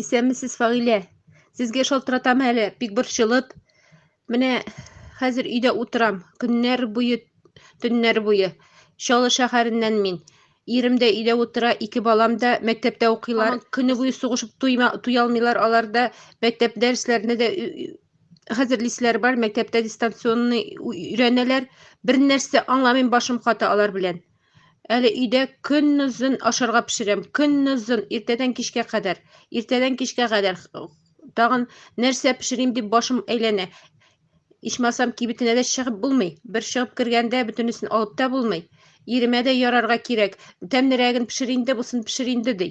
Исәнмесез, Фагыйлә. Сезгә шалтыратам әле, бик борчылып. Менә хәзер өйдә утырам. Көннәр буе, төннәр буе. Чаллы шәһәреннән мин. Ирем дә өйдә утыра, ике балам да мәктәптә укыйлар. Көне буе сугышып туйма, туя алмыйлар алар да. Мәктәп дәресләренә дә хәзерлиселәр бар, мәктәптә дистанционный өйрәнәләр. Бер нәрсә аңламыйм, башым ката алар белән. Әле өйдә көнозын ашарга пешерәм, көнозын, иртәдән кичкә кадәр. Иртәдән кичкә кадәр. Тагын нәрсә пешерим дип башым әйләнә. Ичмасам кибетенә дә чыгып булмый. Бер чыгып кергәндә бөтенесен алып та булмый. Иремә дә ярарга кирәк. Тәмлерәген пешер инде, бусын пешер инде ди.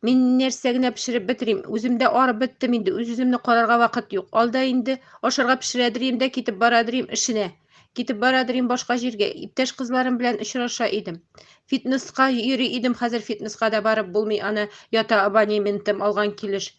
Мин нәрсә генә пешереп бетерим? Үзем дә арып беттем инде, үз-үземне карарга вакыт юк. Алда инде ашарга пешерәдерим дә китеп барадырим эшенә. Китеп барадырим башка җиргә. Иптәш кызларым белән очраша идем. Фитнеска йөри идем, хәзер фитнеска да барып булмый, аны ята абонементым алган килеш.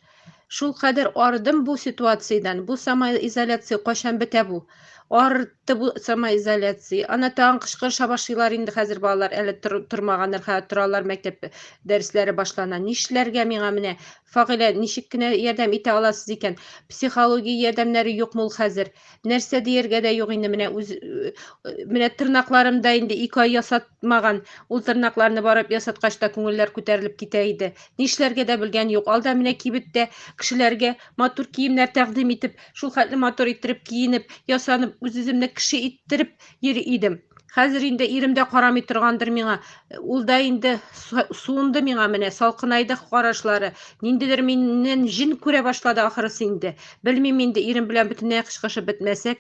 Шул кадәр арыдым бу ситуациядән. Бу самоизоляция кайчан бетә бу? Арытты бу самоизоляция. Ана тагын кычкырыша башлыйлар инде хәзер балалар әле тормаганнар, хәзер торалар, мәктәп дәресләре башлана. Нишләргә миңа менә? Фагыйлә, ничек кенә ярдәм итә аласыз икән? Психология ярдәмнәре юкмы ул хәзер? Нәрсә дияргә дә юк инде менә үз менә тырнакларым да инде 2 ай ясатмаган. Ул тырнакларны барып ясаткач та күңелләр күтәрелеп китә иде. Нишләргә дә белгән юк. Алда менә кибеттә кешеләргә матур киемнәр тәкъдим итеп, шул хәтле матур иттереп киенеп, ясанып, үз-үземне кеше иттереп йөри идем. Хәзер инде ирем дә карамый торгандыр миңа. Ул да инде суынды миңа менә, салкынайды карашлары. Ниндидер миннән җен күрә башлады ахрысы инде. Белмим инде, ирем белән бөтенләй кычкырышып бетмәсәк.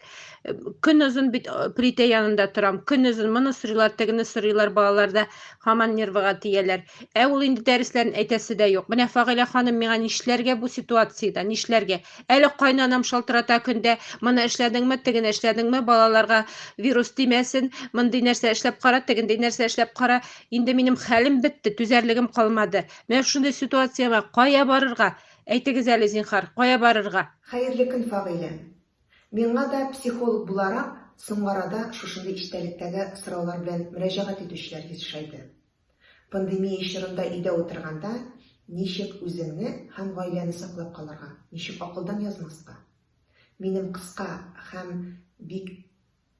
Көн озын бит плитә янында торам. Көн озын моны сорыйлар, тегене сорыйлар, балалар да һаман нервыга тияләр. Ә ул инде дәресләрен әйтәсе дә юк. Менә Фагыйлә ханым, миңа нишләргә бу ситуациядә, нишләргә? Әле кайнанам шалтырата көндә, моны эшләдеңме, тегене эшләдеңме, балаларга вирус тимәсен, мондый нәрсә эшләп кара, тегендәй нәрсә эшләп кара. Инде минем хәлем бетте, түзәрлегем калмады. Менә шундый ситуациягә кая барырга? Әйтегез әле, зинхар, кая барырга? Хәерле көн, Фагыйлә. Миңа да психолог буларак соңгы арада шушындый эчтәлектәге сораулар белән мөрәҗәгать итүчеләр ешайды. Пандемия чорында өйдә утырганда ничек үзеңне һәм гаиләне саклап калырга, ничек акылдан язмаска? Минем кыска һәм бик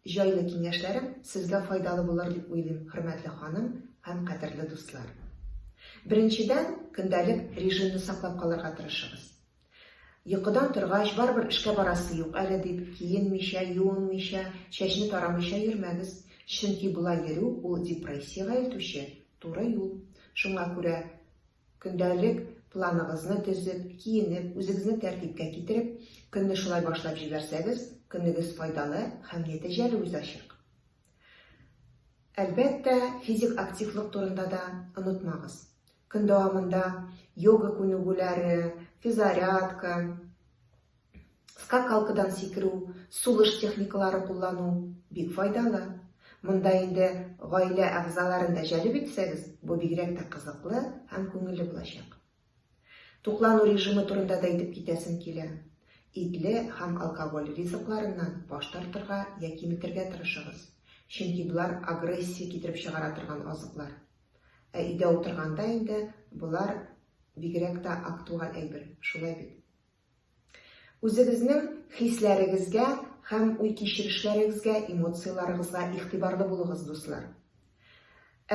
җайлы киңәшләрем сезгә файдалы булыр дип уйлыйм, хөрмәтле ханым һәм кадерле дуслар. Беренчедән, көндәлек режимны саклап калырга тырышыгыз. Йокыдан торгач, барыбер эшкә барасы юк әле дип, киенмичә, юынмыйча, чәчне тарамыйча йөрмәгез. Чөнки болай йөрү ул депрессиягә илтүче туры юл. Шуңа күрә көндәлек планыгызны төзеп, киенеп, үзегезне тәртипкә китереп, көнне шулай башлап җибәрсәгез, көнегез файдалы һәм нәтиҗәле узачак. Әлбәттә, физик активлык турында да онытмагыз. Көн дәвамында йога күнегүләре, физзарядка, скакалкадан сикерү, сулыш техникалары куллану бик файдалы. Монда инде гаилә әгъзаларын да җәлеп итсәгез, бу бигрәк тә кызыклы һәм күңелле булачак. Туклану режимы турында да әйтеп китәсем килә. Итле һәм алкоголь ризыкларыннан баш тартырга я киметергә тырышыгыз, чөнки болар агрессия китереп чыгара торган азыклар. Ә өйдә утырганда инде болар бигрәк тә актуаль әйбер, шулай бит? Үзегезнең хисләрегезгә һәм уй-кичерешләрегезгә, эмоцияләрегезгә игътибарлы булыгыз, дуслар.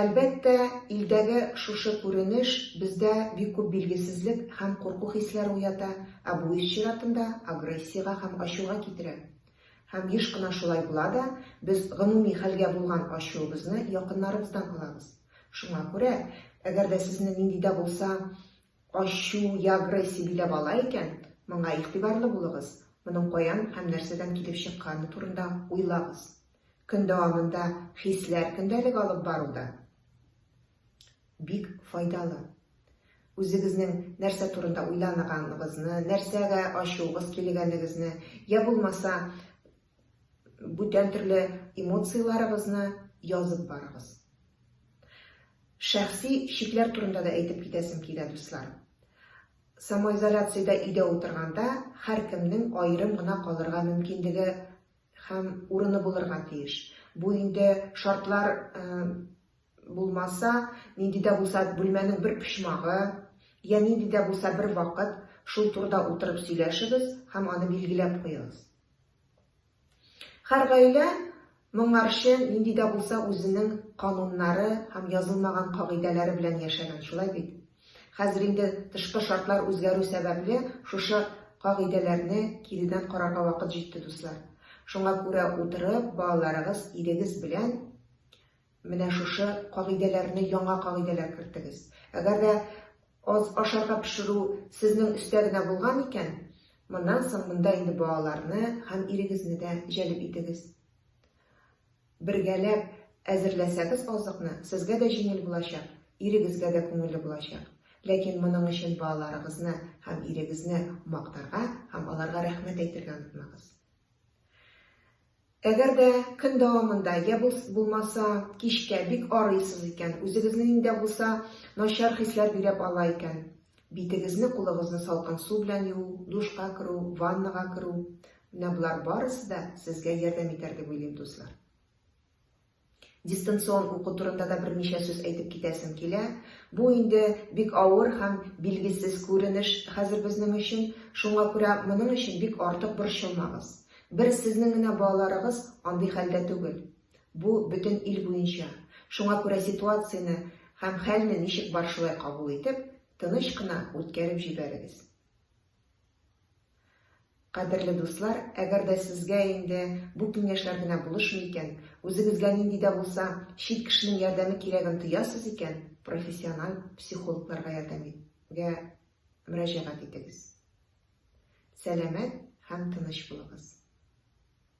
Әлбәттә, илдәге шушы күренеш бездә бик күп билгесезлек һәм курку хисләре уята, ә бу үз чиратында агрессиягә һәм ачуга китерә. Һәм еш кына шулай була да, без гомуми хәлгә булган ачуыбызны якыннарыбыздан алабыз. Шуңа күрә, әгәр дә сезне нинди дә булса Ачу я агрессия биләп ала икән, моңа игътибарлы булыгыз, моның каян һәм нәрсәдән килеп чыкканы турында уйлагыз. Көн дәвамында хисләр көндәлеге алып бару да бик файдалы. Үзегезнең нәрсә турында уйланыганыгызны, нәрсәгә ачуыгыз килгәнегезне, я булмаса бүтән төрле эмоцияләрегезне язып барыгыз. Шәхси чикләр турында да әйтеп китәсем килә, дуслар. Самоизоляциядә өйдә утырганда һәркемнең аерым гына калырга мөмкинлеге һәм урыны булырга тиеш. Бу инде шартлар булмаса, нинди дә булса бүлмәнең бер почмагы, Я нинди дә булса бер вакыт шул турыда утырып сөйләшегез һәм аны билгеләп куегыз. Һәр гаилә моңарчы нинди дә булса үзенең кануннары һәм язылмаган кагыйдәләре белән яшәгән, шулай бит? Хәзер инде тышкы шартлар үзгәрү сәбәпле, шушы кагыйдәләрне киредән карарга вакыт җитте, дуслар. Шуңа күрә утырып, балаларыгыз, ирегез белән менә шушы кагыйдәләрне, яңа кагыйдәләр кертегез. Әгәр дә Аз ашарга пешерү сезнең өстә генә булган икән, моннан соң монда инде балаларны һәм ирегезне дә җәлеп итегез. Бергәләп әзерләсәгез азыкны, сезгә дә җиңел булачак, ирегезгә дә күңелле булачак. Ләкин моның өчен балаларыгызны һәм ирегезне мактарга һәм аларга рәхмәт әйтергә онытмагыз. Әгәр дә көн дәвамында, я булмаса кичкә бик арыйсыз икән, үзегезне нинди дә булса начар хисләр биләп ала икән, битегезне, кулыгызны салкын су белән юу, душка керү, ваннага керү, менә болар барысы да сезгә ярдәм итәр дип уйлыйм, дуслар. Дистанцион уку турында да берничә сүз әйтеп китәсем килә. Бу инде бик авыр һәм билгесез күренеш хәзер безнең өчен, шуңа күрә моның өчен бик артык борчылмагыз. Бер сезнең генә балаларыгыз андый хәлдә түгел. Бу бөтен ил буенча. Шуңа күрә ситуацияне һәм хәлне ничек бар шулай кабул итеп, тыныч кына үткәреп җибәрегез. Кадерле дуслар, әгәр дә сезгә инде бу киңәшләр генә булышмый икән, үзегезгә нинди дә булса чит кешенең ярдәме кирәген тоясыз икән, профессиональ психологларга ярдәмгә мөрәҗәгать итегез. Сәламәт һәм тыныч булыгыз!